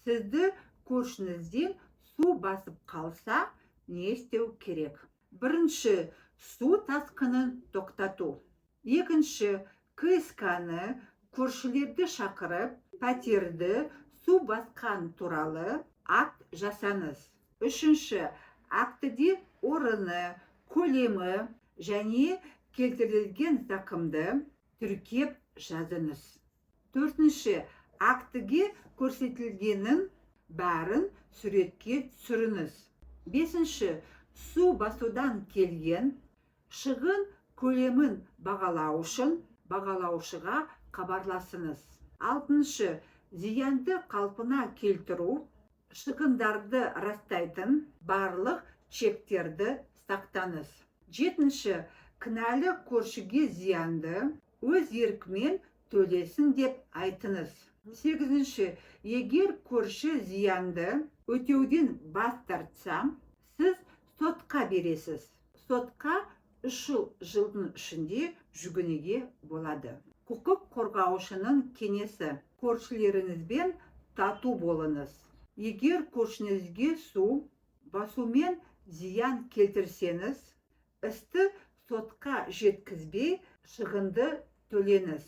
Сізді көршіңізден су басып қалса, не істеу керек? Бірінші, су тасқынын тоқтату. Екінші, КСК-ны, көршілерді шақырып, пәтерді су басқан туралы акт жасаңыз. Үшінші, актіде орыны, көлемі және келтірілген зақымды тіркеп жазыңыз. Төртінші, актіге көрсетілгеннің бәрін суретке түсіріңіз. Бесінші, су басудан келген шығын көлемін бағалау үшін бағалаушыға хабарласыңыз. Алтыншы, зиянды қалпына келтіру шығындарды растайтын барлық чектерді сақтаңыз. Жетінші, кінәлі көршіге зиянды өз еркімен төлесін деп айтыңыз. Сегізінші, егер көрші зиянды өтеуден бас тартса, сіз сотқа бересіз. Сотқа 3 жылдың ішінде жүгінуге болады. Құқық қорғаушының кеңесі: көршілеріңізбен тату болыңыз. Егер көршіңізге су басумен зиян келтірсеңіз, істі сотқа жеткізбей, шығынды төлеңіз.